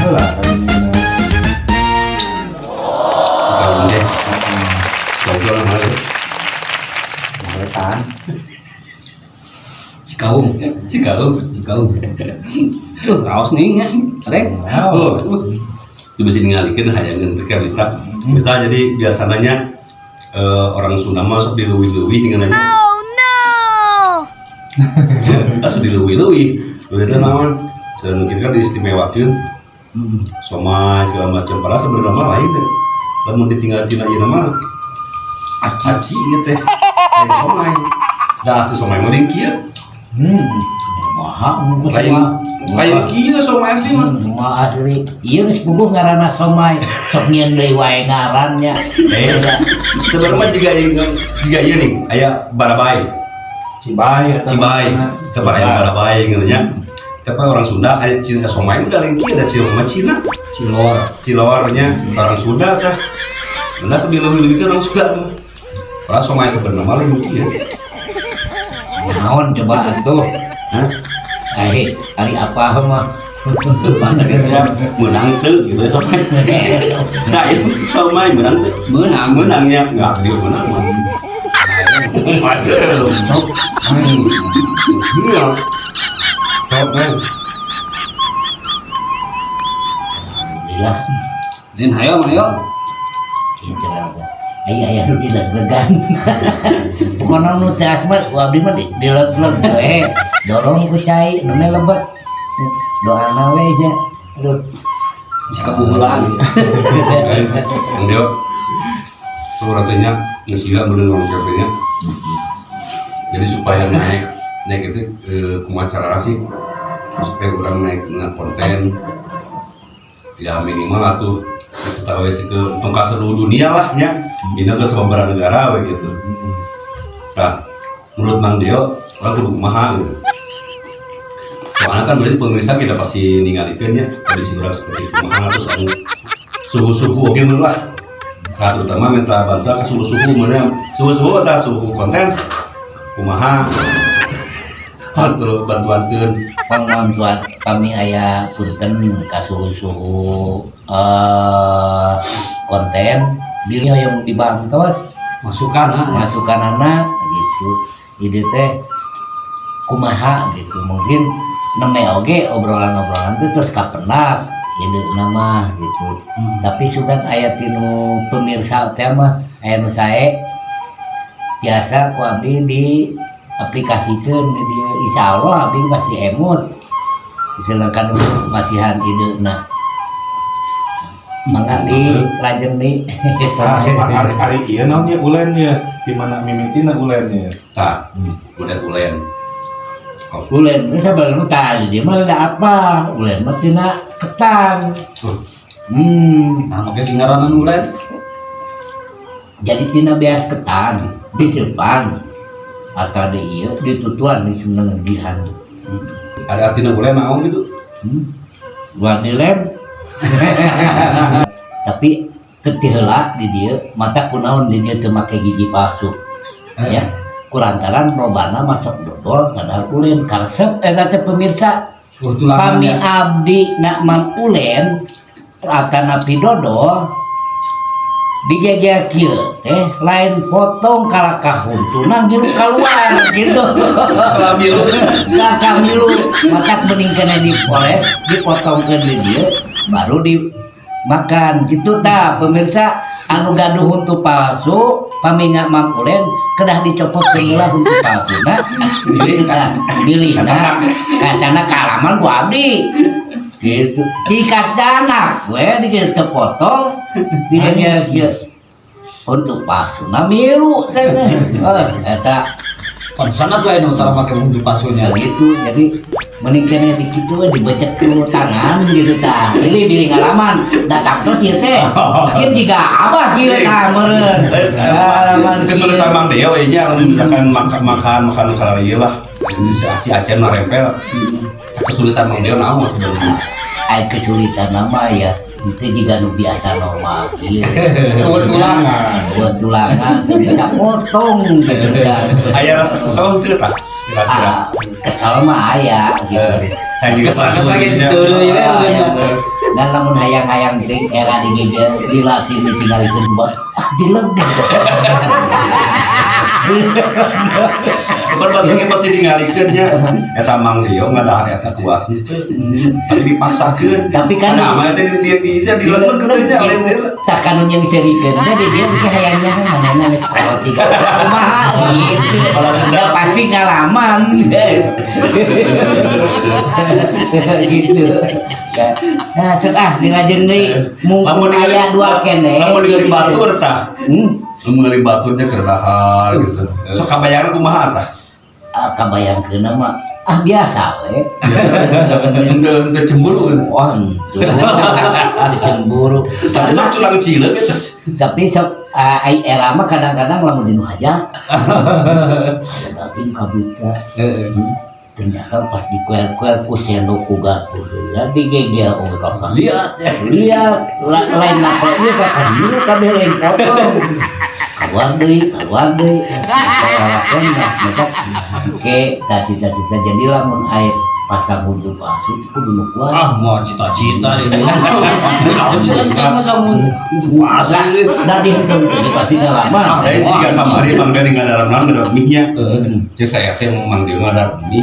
Heula kami. Cikawung deh. Cikawung orang mana tuh? Wetan. Cikaung. Cikawung. Cikaung. Tuh, raos nih nya. Rek. Oh, itu bisa ningalikeun hayangeun teh ka mitra. Misal jadi biasanya orang Sunda mah sok dileuwih-leuwih dengan aja. Oh no! Ya, langsung dileuwih-leuwih. Leuwih teh naon? Sedang mungkin kan diistimewakeun somai segala macam, padahal sebenarnya mah lain deh. Lamun ditinggal tina ieu mah aci ieu teh. Lain somai. Da asli somai mah lain kieu. Maha. Lain lain kieu somai asli mah. Mah asli. Ieu geus puguh ngaranna somai. Sok nyieun deui wae ngarannya. Eh, sebenarnya mah juga juga ieu nih, aya barabai. Cibai atau Cibai, mana? kepada yang barabai gitu nya. Tapi orang Sunda ada Cina somai udah lain kieu, da Cina mah Cina. Cilor. Cilornya orang Sunda tah. Benar sebelum lebih lebih kan orang Sunda mah. Padahal somai sebenarnya mah lain kieu. Naon coba atuh? Hah? Eh, hari apa mah? Mana gitu ya, menang tuh gitu ya somai. Nah itu somai menang tuh. Meunang. Menangnya nggak dia menang mah. Waduh. Iya. Sok, eh. Alhamdulillah. Lain hayo mah yo. Ieu cenah. Aya aya nu dileg-legan. Pokona nu teu asma abdi mah dileg-leg we. Dorong ku cai nu lebet. Doana we nya. Aduh. Bisa kabuhulan. Yang dia tuh ratanya ngesila bener ngomong katanya. Jadi supaya naik naik itu kumaha cara sih supaya orang naik dengan konten ya minimal atuh kita we ke tong ka seluruh dunia lah nya, ini ke sababaraha negara we gitu. Nah, menurut Mang Dio orang kudu kumaha gitu? Soalnya kan berarti pemirsa kita pasti ningalikeun ya kondisi orang seperti kumaha, terus anu suhu-suhu oke menurut lah. Nah, terutama minta bantuan ke suhu-suhu, mana suhu-suhu atau suhu konten kumaha terus bantuan. Pangbantuan kami aya punten ka suhu-suhu konten dia yang dibantos. Masukan ah. Masukan anak gitu, ide teh kumaha gitu. Mungkin nembe oge obrolan-obrolan teh terus kapenak ide nama gitu. Tapi sugan aya tinu pemirsa teh mah aya nu sae tiasa ku abdi di aplikasikeun di dieu, insya Allah abdi pasti emut sedangkan masihan ide. Nah, mangga di lajeng di. Nah, ari ari ieu naon ya, ulen ya? Di mana mimitina ulen ya? Tah, udah ulen. Oh. Ulen itu sebenarnya tadi dia mah ada apa, ulen mah tina ketan. Nah, makanya ngaranan ulen. Jadi tina beas ketan disepan atau di ieu ditutuan di senenggihan. Ada artinya ulen naon gitu? Buat dilem, tapi ketiheula di dieu mata kunaon di dieu teu make gigi palsu ya, kulantaran lobana masuk dodol kadar ulen karesep eta teh, pemirsa. Oh, tulangan pami ya. Abdi nak ulen atanapi dodol dijaja kieu teh lain potong kalakah huntuna milu keluar gitu. Milu. Kakak milu, matak mending kena dipoles, dipotong ke di dieu baru dimakan gitu. Tah, pemirsa anu gaduh huntu palsu, pami ngamam ulen kedah dicopot ke heula huntu palsu. Nah, Bilih. nah, bilih nah kacana kalaman ku abdi gitu di kacana gue di potong di dia dia untuk palsu nah milu teh eh eta. Pantesan atuh aya nu tara make huntu palsunya. Ya gitu, jadi mending kene di kitu we dibecek ke tangan gitu. Tah, pilih bilih ngalaman datang terus ieu teh mungkin juga abah kieu tah meureun ngalaman. Kesulitan Mang Deo ya nya, lamun misalkan makan makan makan kalari ieu lah. Ini si aci acian mah rempel. Kesulitan Mang Deo naon sebenarnya? Ai kesulitan nama ya itu juga nu biasa normal kieu. Buat tulangan. Buat tulangan teu bisa potong gitu kan. Aya rasa kesel teu tah? Kira-kira. Ah, kesel mah aya gitu. Saya juga Kesel-kesel pernah gitu ya. ya. Ah, ya. Dan lamun hayang-hayang teh era di gege dilatih ditinggalikeun buat ah dileg. Bukan bagian pasti ningalikeun nya. Eta Mang Dio ngadahar eta kuah. Tapi dipaksakeun. Tapi kan Ada mah teh di dilemek kitu nya lain dia. Tah kanu yang serikeun teh di dia ke hayangnya manehna geus kolot tiga kumaha gitu. Udah pasti ngalaman gitu. Nah, sok ah dilajeng deui mumpung aya dua kene. Lamun ningali batur tah. Lamun ningali baturnya keur dahar gitu. Sok kabayangan kumaha tah? Ah, kabayangkeun mah ah biasa we. Henteu henteu cemburu gitu. Wah, henteu. Cemburu. Tapi sok culang cileuk gitu. Tapi sok ai era mah kadang-kadang lamun dinu hajat daging kabita, ternyata pas dikuel-kuel ku sendok ku garpu ya digegel oh kakak. Lihat ya. Lihat lain napal ieu kakak ieu kabeh lain potong keluar deui keluar deui lalakon nah maka ke cita-cita jadi lamun air pasang huntu palsu itu kudu nu kuat. Ah, mau cita-cita ini. Naon cita-cita masa mau palsu ini. Da dihitung teh pasti ngalaman. Lain jika kamari Mang Dani ngadaram naon ngadahar mie nya. Cek saya teh mau Mang Dio ngadahar mie.